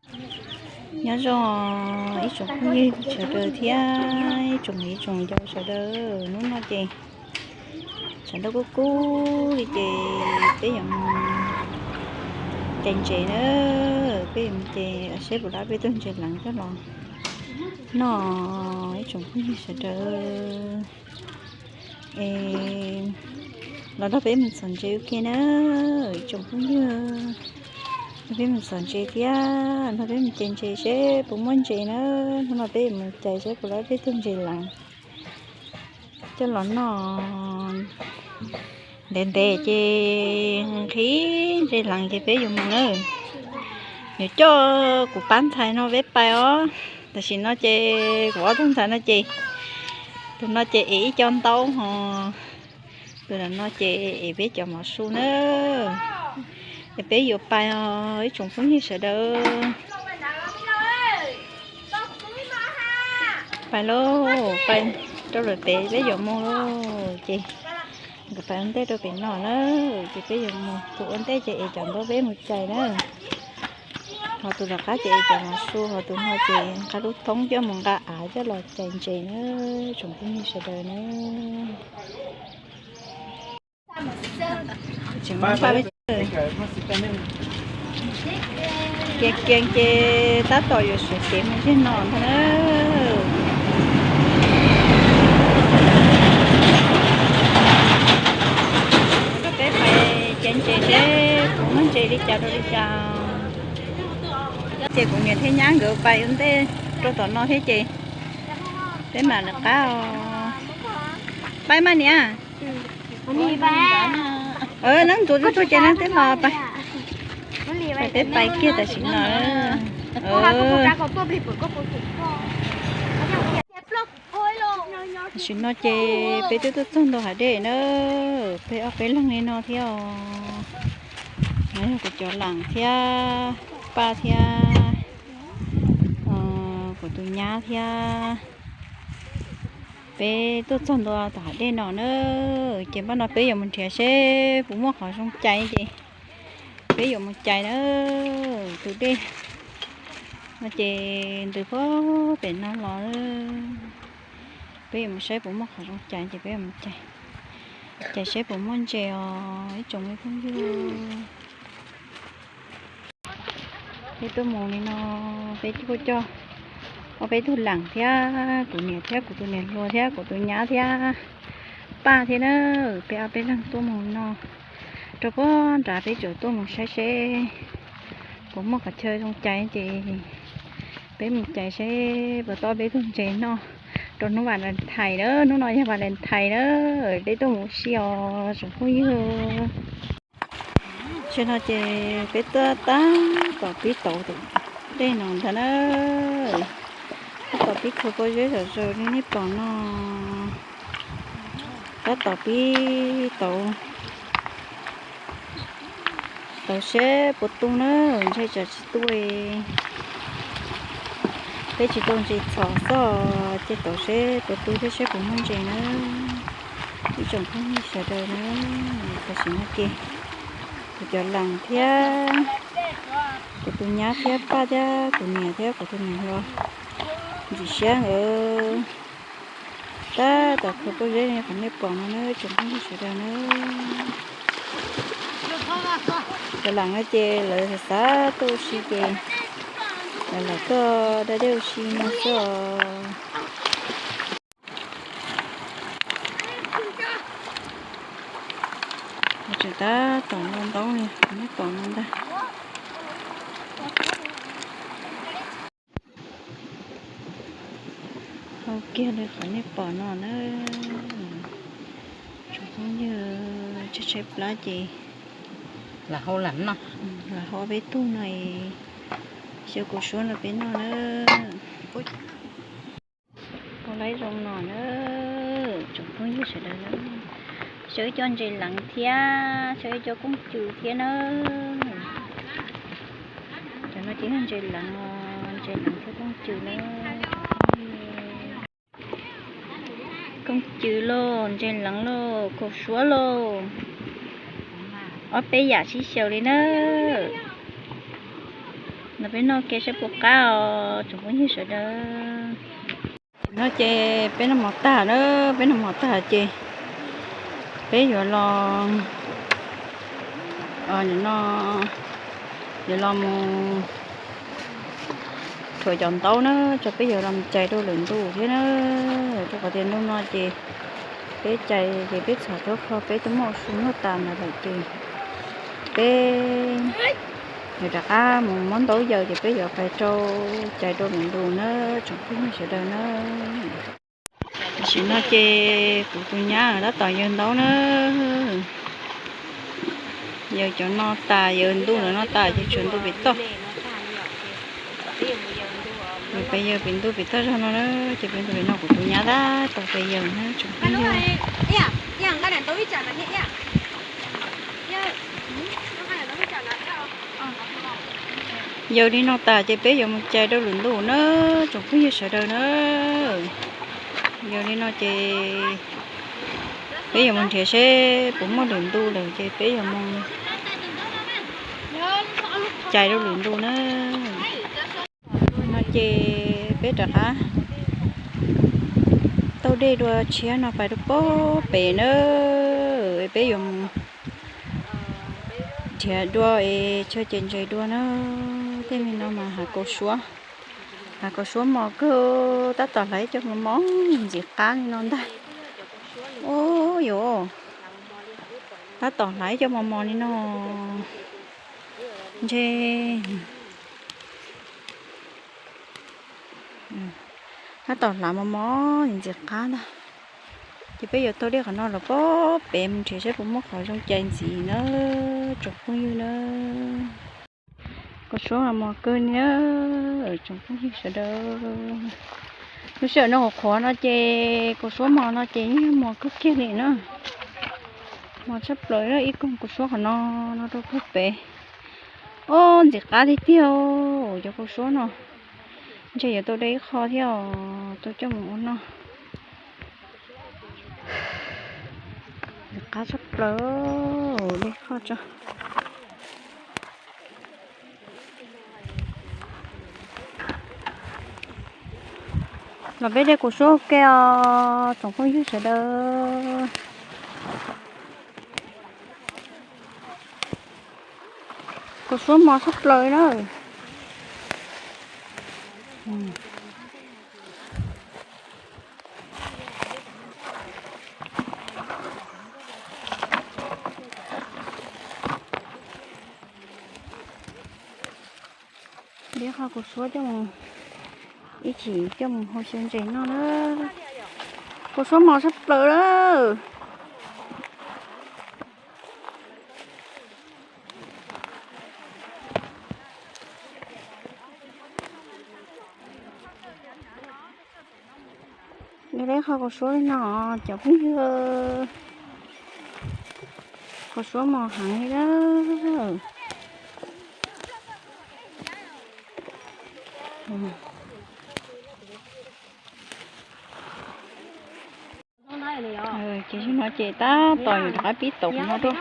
Nyob zoo ib tsoom phooj ywg sawv daws thiab ib tsoom niam ib tsoom ncaus sawv daws, hnub no ces tshav ntuj kub kub li ces peb yuav mus cais ntses na, peb yuav mus cais seb puas tau peb tug ntses leev coj los noj ib tsoom phooj ywg sawv daws. Es los nrog peb mus txhom ntses ua ke na ib tsoom phooj ywg. Nrog peb mus txhom ntses thiab nrog peb mus cais ntses seb puas muaj ntses na. Hnub no peb yuav mus cais seb puas tau peb tug ntses leev coj los noj. Ntev ntev ces nqhis ntses leev ces peb yuav mus na. Yuav coj kuv pab ntxhais no peb pais os. Tam sim no ces kuv ob tug ntxhais no ces tus no ces ev ib co ntaub ho tus no ces ev peb cov mov su na. Es peb yuav pais os ib tsoom phooj ywg sawv daws. Pais lauj, pais rau lawm pem peb yuav mus lauj ces nkawd pais ua ntej rau pem no na. Ces peb yuav mus, tus ua ntej ces ev cov ntaub peb mus cais na. Ho tus tom qab ces ev cov mov su, ho tus no ces nqa lub thoob coj mus nqa av coj los cais ntses na tsoom phooj ywg sawv daws na. Tseem pab peb kiag kiag ces tab tom yuav sawv kev mus zig no ntag na. Peb pais cais ntses seb puas muaj ntses li cas rau li cas. Ces kuv niam thiab nyab nkawd pais ua ntej rau tom no thiab ces peb mam lawv qab os. Pais mas niam. Neeb ntxuav tuaj tuaj ces neeb twb los pais. Peb pais kiag tam sim no. Tam sim no ces peb twb tuaj txog ntua hav dej na. Peb ob peb leeg li no thiab os. No yog kuv cov lees thiab Paj thiab kuv tus nyab thiab. Peb tuaj txog ntua tom hav dej no na. Ces npaj no peb yuav mus nrhiav seb puas muaj qhov zoo cais ces peb yuav mus cais na. Tus dej no ces ntws puag pem no los. Peb yuav mus saib puas muaj qhov zoo cais ces peb yuav mus cais, cais seb puas muaj ntses os ib tsoom me phooj ywg. Peb tuaj mus li no, peb kuj coj ob peb tug lees thiab kuv niam thiab kuv tus niam hluas thiab kuv tus nyab thiab Paj thiab na. Peb ob peb leeg tuaj mus no, rau puag nrad peb tsuas tuaj mus saib seb puas muaj qhov chaw zoo cais ces peb mus cais seb puas tau peb tug ntses noj rau hnub Valentine na. Hnub no yog Valentine na, peb tuaj mus ua si os tsoom phooj ywg. Tam no ces peb tuaj tab tom pib tauv dej no ntag na. Tab tom pib khaws pob zeb zom zaws li nej pom no. Tab tom pib tauv, tauv seb puas tu na, ntshe tsam tsis tu. Peb tsis tau ntses txhom xwb, ces tauv seb puas tu thiab seb puas muaj ntses na. Ib tsoom phooj ywg sawv daws na, tam sim no ces kuv cov lees thiab kuv tus nyab thiab Paj thiab kuv niam thiab kuv tus niam hluas ntxim siab nkawd tab tom khaws pob zeb li qhov nej pom no na tsoom phooj ywg sawv daws na. Cov lees no ces lawv xav xav tuaj ua si ces lawv lam tuaj da dej ua si no xwb os. Tseem tab tom ntaus ntaub li qhov nej pom no ntag. Hau kiag li qhov nej pom no na. Tsoom phooj ywg, tshaib tshaib plab ces lam hau lam noj, lam hau peb tug no, xyaw kuv suab no peb noj na. Ua laib zoo no na, tsoom phooj ywg sawv daws na. Xyaw ib co ntses leev thiab xyaw ib co kooj cw thiab na. Cov no ces yog ntses leev, ntses leev thiab kooj cw na. Kooj cw lauj, ntses leev lauj, kaus suab lauj, ob peb yam sib xyaw li na. Peb noj ke saib puas qab os tsoom phooj ywg sawv daws. No ces peb noj mov tag na, peb noj mov tag ces peb yuav los, no, yuav los mus rhuav cov ntaub na, tso peb yuav los cais rau lwm ntuj thiab na. Rau qhov tias ntu no ces peb cais ces peb txhom tau kho peb twb muab ua su noj tas ntawd lawm ces peb yuav rov qab mus muab ntaub yaws ces peb yuav pais rau cais rau lwm ntuj na, tsoom phooj ywg sawv daws na. Tam sim no ces kuv tus nyab tab tom yaws ntaub na. Yaws cov no tas, yaws ntuj ntawm no tas ces tshuav ntuj pem toj. Peb yaws pem ntuj pem toj zog no na, ces peb ntuj pem no kuv tus nyab tab tom pem yaws na tsoom phooj ywg. Yaws li no tas ces peb yuav mus cais rau lwm ntuj na, tsoom phooj ywg sawv daws na. Yaws li no ces peb yuav mus nrhiav seb puas muaj lwm ntuj lawm ces peb yuav mus cais rau lwm ntuj na. No ces peb rov qab taug dej dua tshiab no pais rau pem na. Peb yuav mus nrhiav dua es chaw cais ntses dua na. Tej me no mas hav kaus suab, hav kaus suab mos kawg, tab tom hlais cov mos mos ntxim qab li no ntag. Ub yuav, tab tom hlais cov mos mos li no ntshe tab tom hlais mos mos ntxim qab ntag. Ces peb yuav taug dej qhov no los pem mus nrhiav saib puas muaj qhov zoo cais ntxiv na, tsoom phooj ywg na. Kaus suab mos kawg li na, tsoom phooj ywg sawv daws. Lub sij hawm no qhuav qhuav no ces kaus suab mos no ces yeej mos kawg kiag li na. Mos tshaj plaws na, ib koog kaus suab qhov no no rau pem. Ob, ntxim qab tiag tiag cov kaus suab no. Ntshe yuav tau de ib qho thiab os, tau coj mus ua noj. Ntxim qab tshaj plaws, de ib qho tso. Los peb de kaus suab ua ke os tsoom phooj ywg sawv daws. Kaus suab mos tshaj plaws na. De qho kaus suab coj mus, ib chim coj mus hau xyaw ntses noj na. Kaus suab mos tshaj plaws lawm. De qho kaus suab li no cov phooj ywg, kaus suab mos heev li lawm. Ces zaum no ces tab tom yuav rov qab pib tau qhov no rau.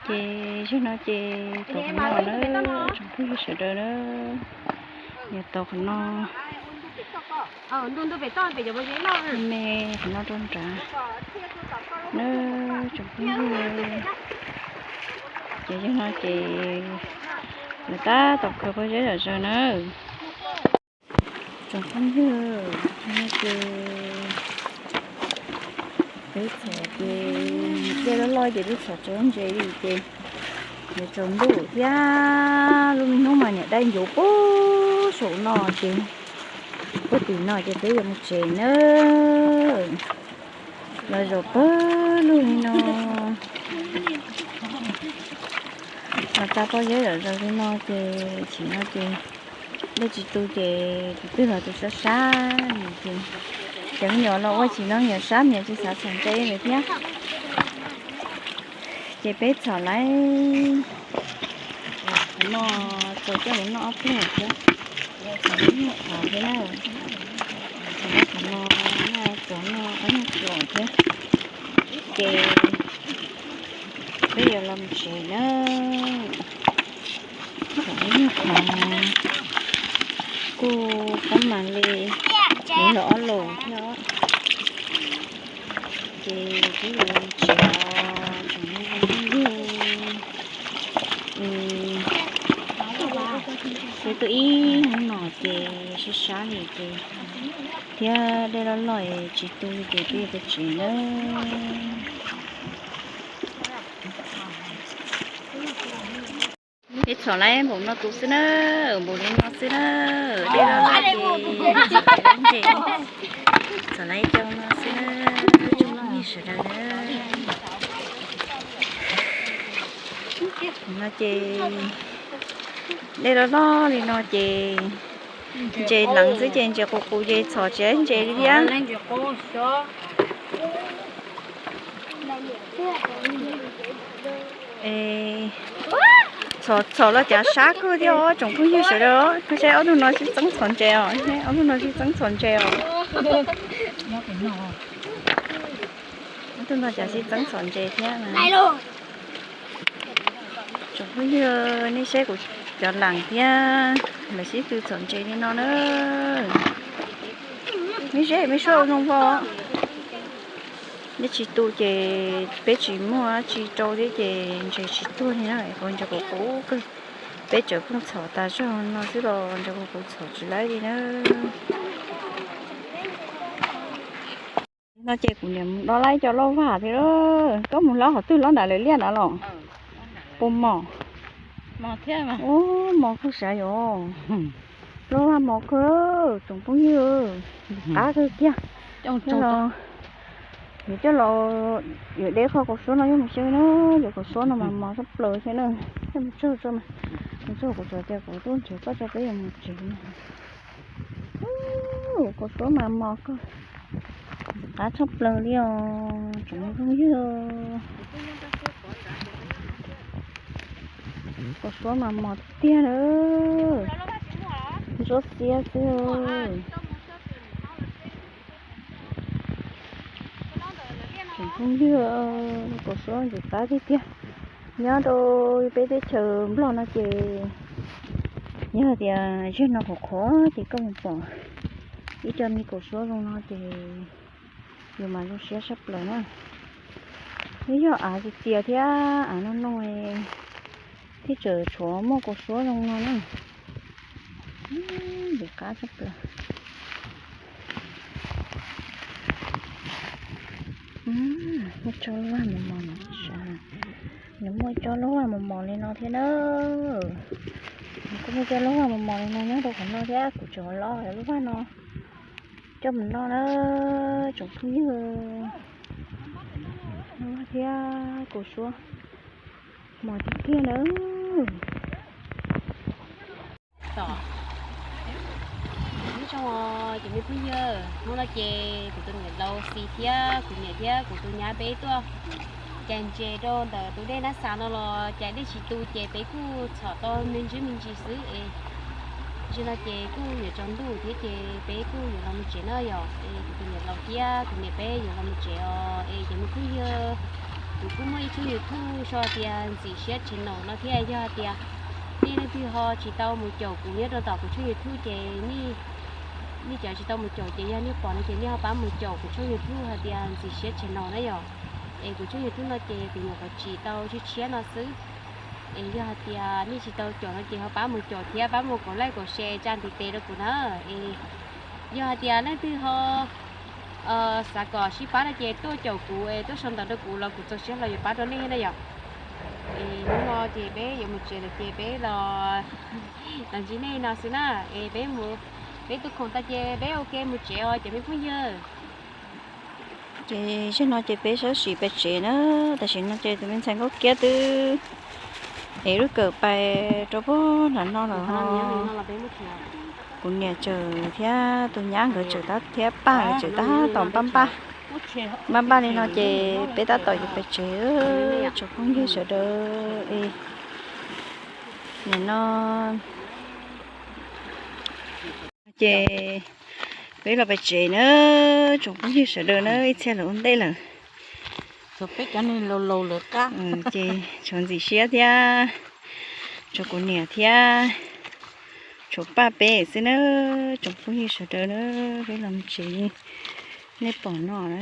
Ces zaum no ces tau qhov no na, tsoom phooj ywg sawv daws na, yuav tau qhov no, me qhov no rau nrad na, tsoom phooj ywg. Ces zaum no ces lawv tab tom khaws pob zeb zom zaws na. Tsoom phooj ywg, no ces peb txhom ces dej loj loj ces peb txhom tau ntses li ces yuav tsaus ntuj thiab, lub me hnub mas niam dai ncuv puag saum no ces puag tim no ces peb yuav mus tsev na. Los zaum pawg lug li no, los tsa pob zeb zom zaws li no ces chim no ces dej tsis tu ces tus twg los tus sab sab ces cov me nyuam los ua chim no me nyuam sab me nyuam tsis xav txhom ntses lawm thiab. Ces peb txhom lawm, qhov no txaus coj mus noj ob pluag thiab, txhom lawm ob pluag thiab na, txhom lawm qhov no noj txaus noj ob pluag thiab. Ces Peb yuav los mus tsev na. Thaum ib nyuag qhov kuj pab mas li, kuv los ob los thiab, ces peb yuav mus tsev os tsoom phooj ywg. Peb tuaj ib hnub no ces sab sab li ces thiab dej loj loj tsis tu li ces peb yuav pem tsev na. Peb txhom laib npaum no tus xwb na, npaum li no xwb na. Dej loj loj ces ntses, txhom laib cov no xwb na, tsoom phooj ywg sawv daws na. No ces dej loj loj li no ces ntses leev xwb ces ntses qus qus ces txhom tsis ntses li thiab. Txhom txhom los cas sab kawg thiab os tsoom phooj ywg sawv daws. Saib ob tug no sib txeeb txhom ntses os, ob tug no sib txeeb txhom ntses os. Ob tug no cas sib txeeb txhom ntses thiab na. Tsoom phooj ywg, nej saib kuv cov leev thiab lawv sib tw txhom ntses li no na. Meb zeb meb suab ua zoo vau. Neb tsis tu ces peb tsis muaj tsis rau thiab ces ntses tsis tuag li na, ntses qus qus kawg. Peb tseem pheej txhom tas zog no xwb los ntses qus qus txhom tsis laib li na. No ces kuv niam mus dob laib cov lauj vag thiab. Koj mus hlob qhov twg, hlob nram lawv liaj ntawd los? Puas mos? Ub, mos kawg sav yom. Lauj vag mos kawg tsoom phooj ywg, qab kawg kiag. Los, yuav coj los, yuav de qhov kaus suab no coj mus xyaw na, cov kaus suab no mas mos tshaj plaws thiab na. Coj mus tsaug tso mas, mus tsaug kuv tso tias kuv tuaj nrhiav koj tso peb yuav mus tsev no. Kaus suab mas mos kawg, qab tshaj plaws li os tsoom phooj ywg. Kaus suab mas mos tiag na, ntsuab xiab xwb. Tsoom phooj ywg, kaus suab ntxim qab tiag tiag. Nyob rau peb teb chaws Nplog no ces yog tias zeg no qhuav qhuav ces koj mus pom ib co me kaus suab zoo no ces yus mas zoo siab tshaj plaws na. Nws yog av txias txias thiab av no no thiaj tseem tshuav muaj kaus suab zoo no na. Ntxim qab tshaj plaws. Muaj tsob lauj vag mos mos no, nws muaj tsob lauj vag mos mos li no thiab na. Nws kuj muaj tsob lauj vag mos mos li no nyob rau qhov no thiab, kuv tseem los lauj vag no coj mus noj na tsoom phooj ywg. Lauj vag thiab kaus suab mos tiag tiag na. Nyob zoo ces me phooj ywg, hnub no ces kuv tus niam laus Xis thiab kuv niam thiab kuv tus nyab peb tuaj cais ntses rau ntawm tus dej Nab Xav no los cas dej tsis tu ces peb kuj txhom tau me ntsis me ntsis xwb es. Zaum no ces kuj yuav tsaus ntuj thiab ces peb kuj yuav los mus tsev na yom. Es kuv tus niam laus thiab kuv niam peb yuav los mus tsev os. Es ces me phooj ywg, kuv kuj muaj ib tshooj YouTube sau tias Ntxim Siab Channel no thiab, yog tias nej leej twg ho tsis tau mus caum kuv nyob rau tom kuv tshooj YouTube ces nej cov tsis tau mus caum ces yog nej pom no ces nej ho pab mus caum kuv tshooj YouTube hais tias Ntxim Siab Channel na yom. Es kuv tshooj YouTube no ces kuv nyuam qhuav tsim tau tshiab tshiab no xwb. Es yog hais tias nej tsis tau caum no ces ho pab mus caum thiab pab mus kaum like kaum share tsa ntiv tes rau kuv na. Es yog hais tias leej twg ho xav kom sib pab no ces tuaj caum kuv es tuaj sau ntawv rau kuv los kuv txaus siab hlo yuav pab rau nej na yom. Es hnub no ces peb yuav mus tsev lawm ces peb los, los ntsib nej no xwb na. Es peb mus, peb tu khoom tas ces peb ua ke mus tsev os cov me phooj ywg. Ces zaum no ces peb sawv tsees pem tsev na. Tam sim no ces tus me ntxhais Nkauj Kiab twb ev lub kawm pais rau pem nram no lawm ho. Kuv niam tseem thiab tus nyab nkawd tseem tab, thiab Paj nkawd tseem tab tom npaj npaj, npaj npaj li no ces peb tab tom yuav pem tsev tsoom phooj ywg sawv daws. Nim no ces peb los pem tsev na tsoom phooj ywg sawv daws na, ib txhia los ua ntej lawm. Tshuav peb cov neeg laus laus lawm qab. Ces tshuav ntxim siab thiab, tshuav kuv niam thiab, tshuav Paj peb xwb na, tsoom phooj ywg sawv daws na, peb los mus tsev, nej pom no na.